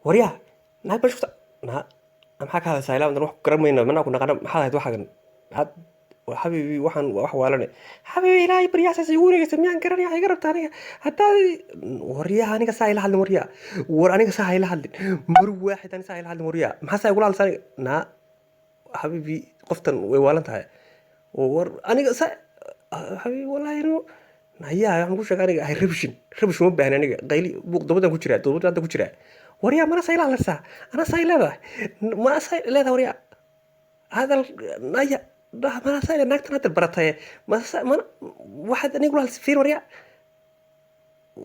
Waryaa, naag baa shufta naa, maxaa ka hadlaysaa? Ilaa wax garan mayna, manaa ku naqana. Maxaad ahayd waxagan? Maxaad xabiibi? Waxaan waa wax waalane, xabiibi. Ilaahay baryaasaas igu wareegaysa miyaan garanaya? Waxay iga rabtaa aniga haddaad. Waryaa, aniga saa ila hadlin. Waryaa, war aniga saa ila hadlin. Mar waaxid ani saa ila hadlin. Waryaa, maxaa saa igula hadlaysaa aniga? Naa xabiibi, qoftan way waalan tahay. War aniga saa, xabiibi, wallahi inuu hayaa waxaan ku sheegay aniga hay rabshin, rabish uma baahni aniga. Qayli buuq dabadan ku jiraa, dabada hadda ku jiraa. Waryaa, mana saa ila hadlaysaa? Ana saa leedahay? Mana saa leedahay? Waryaa, hadal naya mana saa naagtan hadda barataye mana waxaad aniga ula hadlaysa? Fiir waryaa,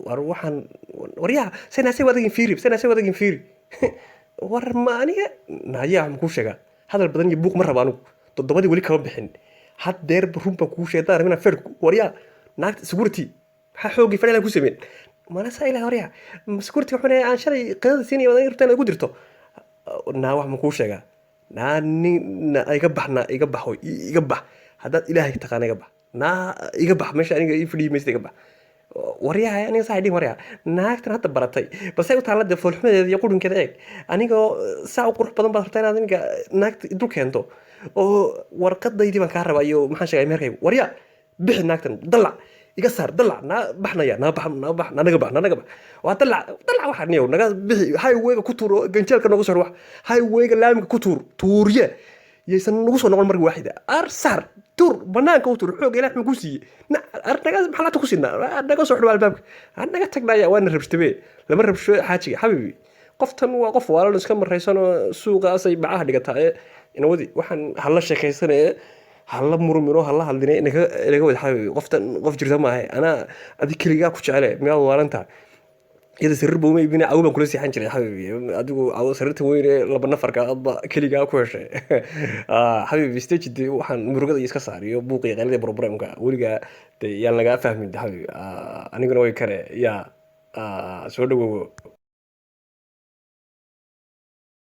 war waxaan waryaa saynaasay wadagin, fiiri saynaasay wadagin, fiiri. War ma aniga naya waxaan kuu sheegaa, hadal badan iyo buuq ma rabo anigu. Toddobadii weli kama bixin, haddeerba run baan kuu sheegay. Haddaan rabin feer. Waryaa, naagta security maxaa xoogii fadhilan ku sameyn? Mana saa ilaha. Waryaa, security wuxuu aan shalay qadada siinaya waad rabtaa inaad igu dirto. Naa, wax ma kuu sheegaa? Naa nin na iga bax, naa iga bax, hoy iga bax. Haddaad Ilaahay taqaana, iga bax. Naa iga bax, meesha aniga ii fadhiyi maysta, iga bax. Waryaha, aniga saa dhihin. Waryaa, naagtan hadda baratay balse u taalla dee foolxumadeeda iyo qurunkeeda eeg. Anigoo saa u qurux badan baad rabtaa inaad aniga naagta dul keento oo warqadaydii baan kaa rabaa iyo maxaan sheegay meherkaygu. Waryaa, bixi naagtan, dalac iga saar, dalac. Naa baxnaya, naa bax, naa bax, naa naga bax, naa naga bax. Waa dalac, dalac. Waxaa niyow naga bixi, highwayga ku tuur oo ganjeelka nooga soo wax, highwayga laamiga ku tuur, tuurye yaysan nagu soo noqon marka waaxida. Ar saar, tuur, banaanka u tuur. Xoog Ilaah muxuu ku siiyey? Ar naga, maxaa laabta ku siinaa? Naga soo xidho albaabka, ar naga tagnaya. Waana rabshtabe, lama rabsho xaajiga. Xabiibi, qoftan waa qof waalan, iska maraysan oo suuqaasay bacaha dhigataa. Ee inawadi waxaan hala sheekaysanee, hala murmino, hala hadline, naga naga wadi. Xabiibi, qoftan qof jirta maahe. Anaa adi keligaa ku jecele, miyaad waalantaha? Iyada sariir ba uma iibina, cawo baan kula seexan jiray. Xabiibi, adigu cawo sariirta weyn ee laba nafarka adba keligaa ku heshay. Xabiibi, stage de waxaan murugada iyo iska saar iyo buuq iyo qaylada problemka weligaa de yaan lagaa fahmin de. Xabiibi, aniguna way kare yaa soo dhawowo.